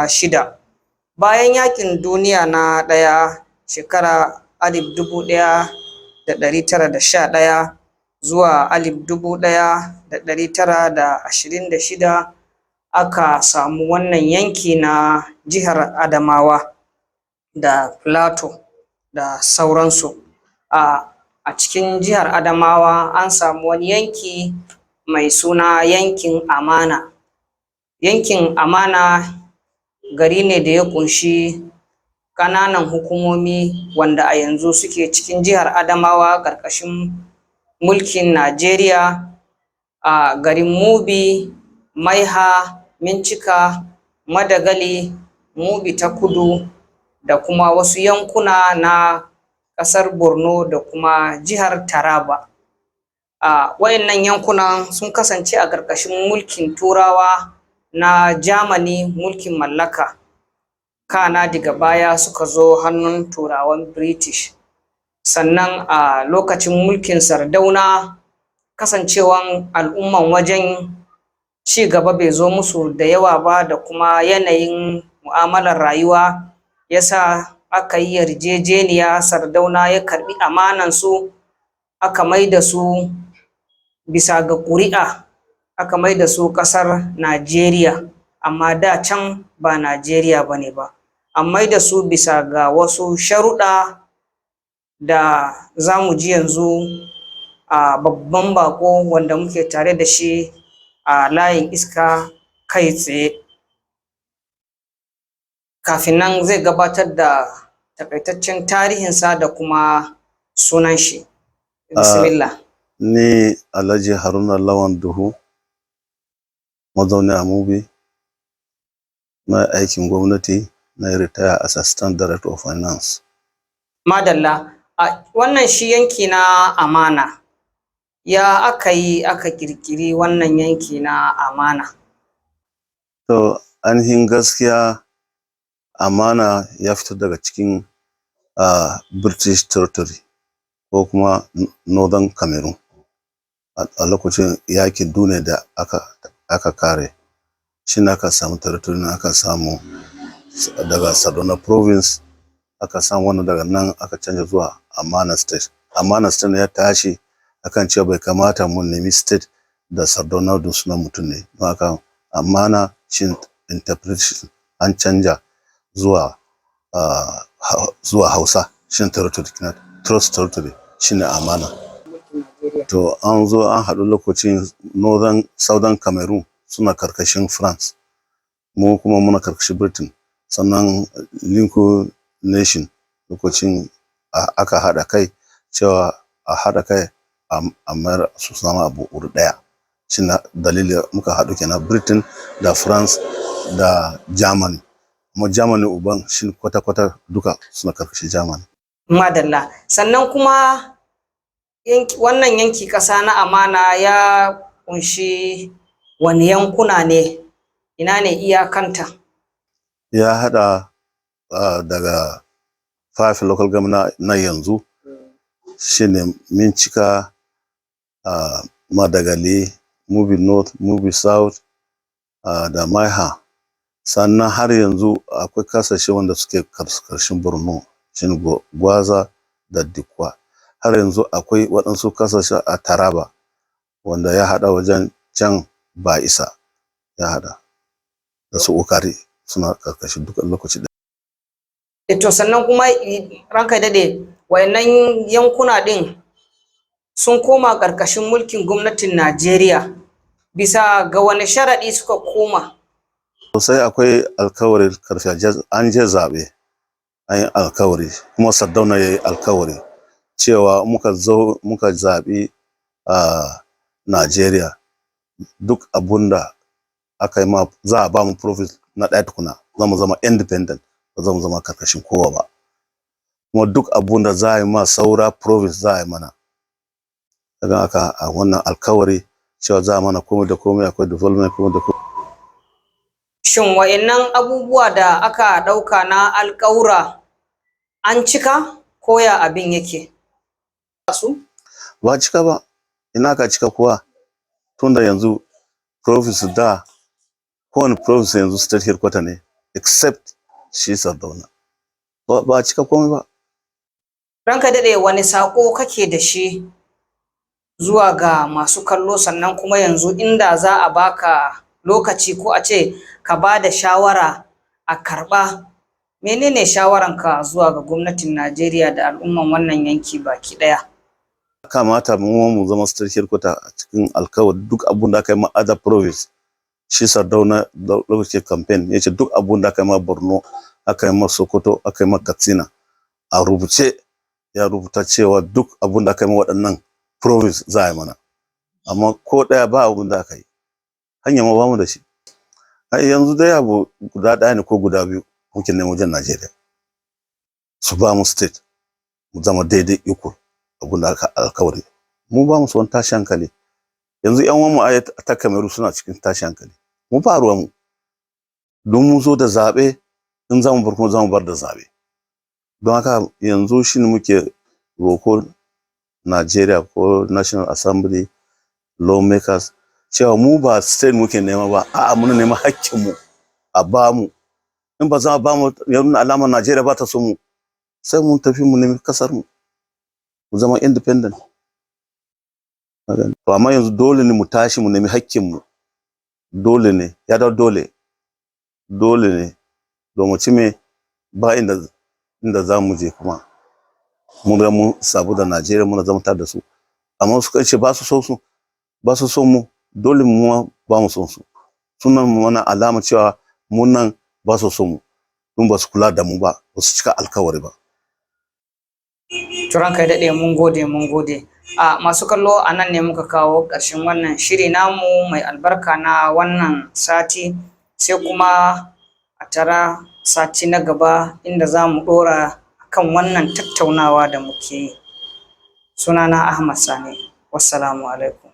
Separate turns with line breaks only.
6. Bayan yakin duniya na ɗaya, shekara 1911 zuwa 1926, aka samu wannan yanki na jihar Adamawa da Plateau da sauransu. A cikin jihar Adamawa an samu wani yanki mai suna yankin Amana. Yankin Amana gari ne da ya kunshi ƙananan hukumomi wanda a yanzu suke cikin jihar Adamawa ƙarƙashin mulkin Najeriya, a garin Mubi, Maiha, Mincika, Madagali, Mubi ta Kudu da kuma wasu yankuna na ƙasar Borno da kuma jihar Taraba. A wayannan yankunan sun kasance a ƙarƙashin mulkin Turawa na Germany, mulkin mallaka, kana daga baya suka zo hannun Turawan British. Sannan a lokacin mulkin Sardauna, kasancewan al'umman wajen ci gaba bai zo musu da yawa ba da kuma yanayin mu'amalar rayuwa, yasa aka yi yarjejeniya, Sardauna ya karbi amanansu, aka mai da su bisa ga ƙuri'a, aka mai da su ƙasar Najeriya. Amma da can ba Najeriya ba ne ba. An mai da su bisa ga wasu sharuɗa da za mu ji yanzu a babban bako wanda muke tare da shi a layin iska kai tsaye. Kafin nan zai gabatar da takaitaccen tarihinsa da kuma sunan shi. Bismillah.
Ni Alhaji Haruna Lawan Duhu, mazauni a Mubi, na aikin gwamnati, na yi ritaya as Assistant Director of Finance.
Madalla. A wannan shi yanki na Amana, ya aka yi aka kirkiri wannan yanki na Amana?
To, ainihin gaskiya, Amana ya fito daga cikin British territory ko kuma Northern Cameroon. A lokacin yakin duniya da aka kare, shi ne aka samu territory na, aka samu daga Sardauna Province, aka samu wannan, daga nan aka canja zuwa Amana State. Amana State ya tashi akan cewa bai kamata mu nemi state da Sardauna da sunan mutum ne. Don haka Amana shi interpretation an canja zuwa Hausa, shi territory, trust territory, shine Amana. To, an zo an haɗu lokacin Northern Southern Cameroon suna karkashin France, mu kuma muna karkashin Britain. Sannan League Nation lokacin aka haɗa kai cewa a haɗa kai a mayar su zama abu wuri ɗaya. Shi na dalili muka haɗu kenan, Britain da France da Germany. Kuma Germany uban shi kwata-kwata duka suna karkashin Germany.
Madalla. Sannan kuma wannan yanki ƙasa na Amana ya kunshi wani yankuna ne? Ina ne iyakanta?
Ya haɗa daga five local government na yanzu, shine Mincika, Madagali, Mubi North, Mubi South da Maiha. Sannan har yanzu akwai kasashe wanda suke karshen Borno, shine Gwoza da Dikwa. Har yanzu akwai waɗansu kasashe a Taraba wanda ya haɗa wajen can Ba'isa, ya haɗa da su Wukari, suna karkashin duka lokaci ɗaya.
To, sannan kuma, ranka ya daɗe, wayannan yankuna ɗin sun koma ƙarƙashin mulkin gwamnatin Najeriya bisa ga wani sharaɗi suka koma?
Sosai, akwai alkawari karfi an je zaɓe, an yi alkawari, kuma Sardauna ya yi alkawari cewa muka zo muka zaɓi a Najeriya, duk abun da aka yi ma za a ba mu profit na ɗaya tukuna, za mu zama independent, ba za mu zama karkashin kowa ba, kuma duk abun da za a yi ma saura province za a yi mana. Daga haka a wannan alkawari cewa za a mana komai da komai, akwai development, komai da komai.
Shin wayannan abubuwa da aka ɗauka na alƙawura an cika, ko ya abin yake? Su?
Ba cika ba. Ina ka cika kuwa, tunda yanzu province da kowane province yanzu state headquarter ne. Except shi Sardauna, ba a cika komai ba.
Ranka daɗe, wani saƙo kake da shi zuwa ga masu kallo? Sannan kuma yanzu inda za a baka lokaci ko a ce ka ba da shawara a karɓa, menene shawaranka zuwa ga gwamnatin Najeriya da al'umman wannan yanki baki ɗaya?
Kamata mu mu zama state headquarter a cikin alkawari. Duk abun da aka yi ma other province, shi Sardauna lokacin campaign ya ce duk abun da aka yi ma Borno, aka yi ma Sokoto, aka yi ma Katsina, a rubuce ya rubuta cewa duk abun da aka yi ma waɗannan province za a yi mana. Amma ko ɗaya ba abun da aka yi. Hanya ma bamu da shi. Ai yanzu dai abu guda ɗaya ne ko guda biyu muke neman wajen Najeriya: su ba mu state, mu zama daidai, equal, abun da aka alkawari. Mu ba mu son tashi hankali. Yanzu yan uwanmu a ta Cameroon suna cikin tashi hankali. Mu ba ruwan mu, don mu zo da zaɓe, in za mu bar kuma za mu bar da zaɓe. Don haka yanzu shine muke roko Najeriya ko National Assembly, lawmakers, cewa mu ba state muke nema ba, a'a, muna neman hakkinmu a ba mu. In ba za a ba mu, ya nuna alamar Najeriya ba ta so mu, sai mun tafi mu nemi kasar mu, mu zama independent. To amma yanzu dole ne mu tashi mu nemi hakkinmu. Dole ne, ya dawo dole, dole ne, domin ci me ba inda za mu je. Kuma mun ga mun sabu da Najeriya, muna zama tare da su, amma suka ce ba su so su ba su so mu. Dole mu ma ba mu son su. Suna mana alama cewa mun nan ba su so mu, don ba su kula da mu ba, ba su cika alkawari ba.
To ranka ya daɗe, mun gode, mun gode. A masu kallo, a nan ne muka kawo ƙarshen wannan shiri namu mai albarka na wannan sati, sai kuma a tara sati na gaba inda za mu ɗora kan wannan tattaunawa da muke yi. Sunana Ahmad Sani. Wassalamu alaikum.